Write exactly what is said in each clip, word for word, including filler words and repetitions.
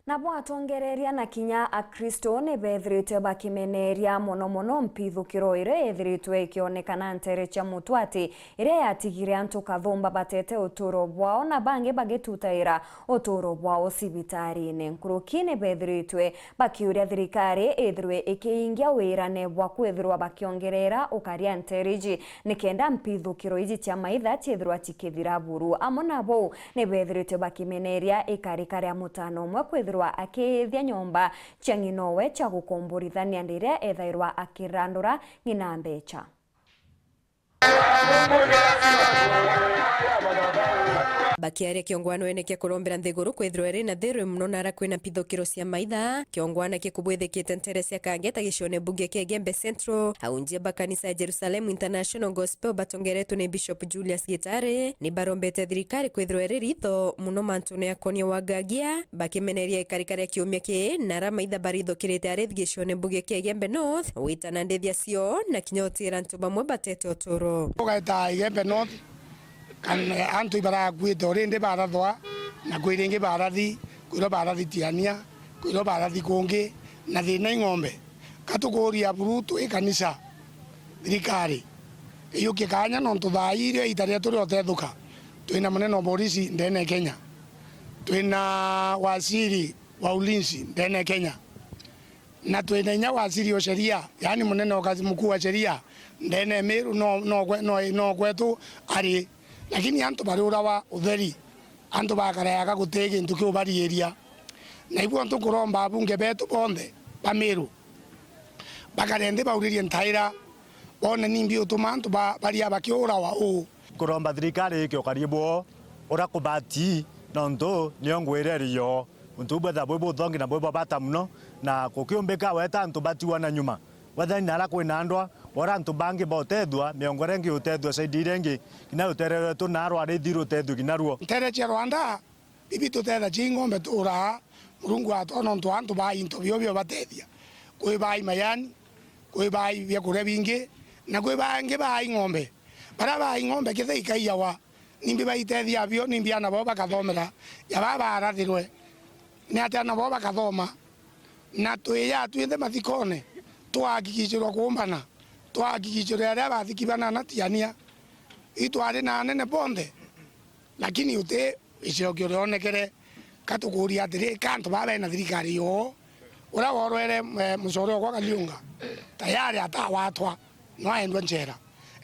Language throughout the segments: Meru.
Nabo atongereria na kinya Akristo ni beethiritwe bakimeneeria mono mono mpithukiro iria yeethiritwe ikionekana nteere cia Mutwati, iria yatigire antu kathumba bateete utuuro bwao na bangi bagitutaira utuuro bwao cibitariine. Nkuruki ni beethiritwe bakiuria thirikari ithirwe ikiingia wirane bwa kwithirwa bakiongerera ukaria nteere iji, nikenda mpithukiro iji cia maitha ciithirwa cikithira buru. Amwe na bau, ni beethiritwe bakimeneeria ikarika ria mutano umwe kwithirwa akiithia nyomba cia ng'inowe cia gukomborithania ndiria ethairwa akirandura ng'ina mbecha. Bakiaria kiongwanoene kia kurombera nthiguru kwithirwa iri na thiri mono nara kwina mpithukiro cia maitha, kiongwana kikubwithikite nteere cia Kangeta gicione mbunge kia Igembe Central, aunjia ba kanisa ya Jerusalem International Gospel batongeretwe ni Bishop Julius Gitari, ni barombete thirikari kwithirwa iri ritho mono mantune akonia wagagia, bakimeneria ikarika ria kiumia kii, na ara maitha barithukirite ari gicione mbunge kia Igembe North, witana ndithia cio, na kinya utiira antu bamwe batete uturo. Ugaita Igembe North, kan-, antu ibarakuite already barathwa, na kwi ringi barathi, kwirwa barathi Tiania, kwirwa barathi kungi, na thina i ng'ombe. Ka tukuuria buru twi kanisa, thirikari, iyukie kaanya, nontu thaa ii irio iita rietu ria utethuka, twina munene o borisi ndene e Kenya, twina waziri wa ulinzi ndene e Kenya, na twina inya waziri o sheria, yaani munene o kazi mkuu wa sheria ndene e Meru, no, no, kwe-, no, no kwetu ari. Lakini antu bariurawa utheri, antu bakarayaga guti gintu kiubariiria. Na ibuo ntukuromba abunge betu bonthe ba Meru bakare nthi bauririe ntaira, bone nimbi utuma antu ba-, baria bakiurawa uu. Kuromba thirikari ike ukari bwoo uria kubati, nontu nio ngwire iri yoo. Untu buu bwethagwa bwi buthongi na bwi bwa bata mono, na kukiumbika weta antu batiwa na nyuma. Wethani nara kwina ndwa, wora antu bangi bautethua, miongo iria ingi utethua side iria ingi, kinya rutere rwetu na arwarithi rutethue kinya ruo. Ntere cia Rwanda, bibi tutetha cia ing'ombe turaa, Murungu atwa nontu antu baa into bio bio batethia. Kwi baa i mayani, kwi baa i biakuria bingi, na kwi bangi baa ing'ombe. Baria baa ing'ombe kithe ikaiyawa, nimbi baitethia bio, nimbi ana bao bakathomera, ja baa barathirwe, ni atia ana bao bakathoma? Na twija twinthe mathikone, twahakikishirwa kuumbana, twahakikishirwa aria bathiki banana Tiania, itwari na anene bonthe, lakini uti icokio rionekere. Ka tukuuria atiri, ka antu baa bena thirikari yoo, uria worwere, eh, mucore okwa Kariunga, tayari atawatwa, no aendwe nchera.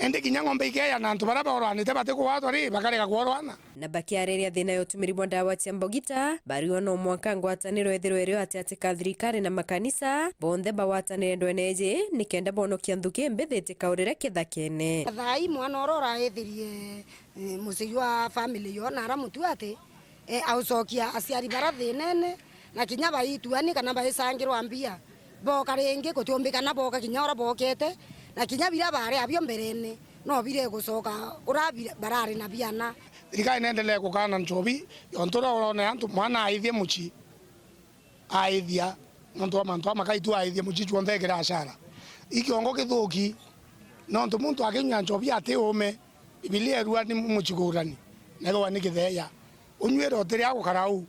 Indi kinya ng'ombe ikeeja na antu baria borwanite batikugwatwa ri, bakarega kworwana. Na bakiariria thina ya utumiri bwa ndawa cia mbogita, bariuga no mwanka ngwataniro ithirwe irio ati ati ka thirikari na makanisa, bonthe bagwatanire ndwene iji, nikenda bonokia nthuki mbithi itikaurire kithakene. Thaa ii mwana uria uraithirie, eh, mucii jwa family yo na ara mutu ati, eh, aucokia aciari bara thinene, na kinya baituani kana baicangirwa mbia, boka ringi, gutiumbikana boka kinya uria bokete, na kinya biria baari abio mberene, no bire gucoka uria bira-, barari na biana. Thirikari nendelee gukana nchobi, yontu uria urone antu mwana aithie mucii, aithia, nontu wa mantu amaka itu aithia mucii, cuonthe ekira acara. I kiongo kithuki, nontu muntu akinyua nchobi ati ume, Bibilia irua ni mucigurani, na igwa ni kitheeja. Unyuire utiria gukara uu,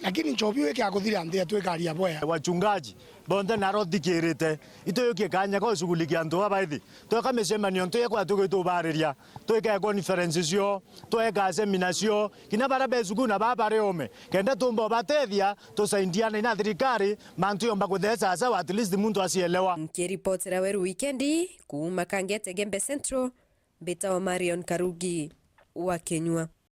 lakini nchobi wiki akuthira nthi atwikaria bwea. Wachungaji bonthe naro thikirite, ituyukie kanya ka ushughulikia antu aba baithi. Tweka micemanio ntu ikwa tugitubariria, twike conference cio, tweka seminar cio, kinya bara be cukuru na baa bari ome, kenda tumba ubatethia, tusaidiane na thirikari, mantu yomba kutheca sawa, at least muntu acielewa. Nkiripotera Weru Wikendi, kuuma Kangete Gembe Central, mbitawa Marion Karugi wa Kinyua.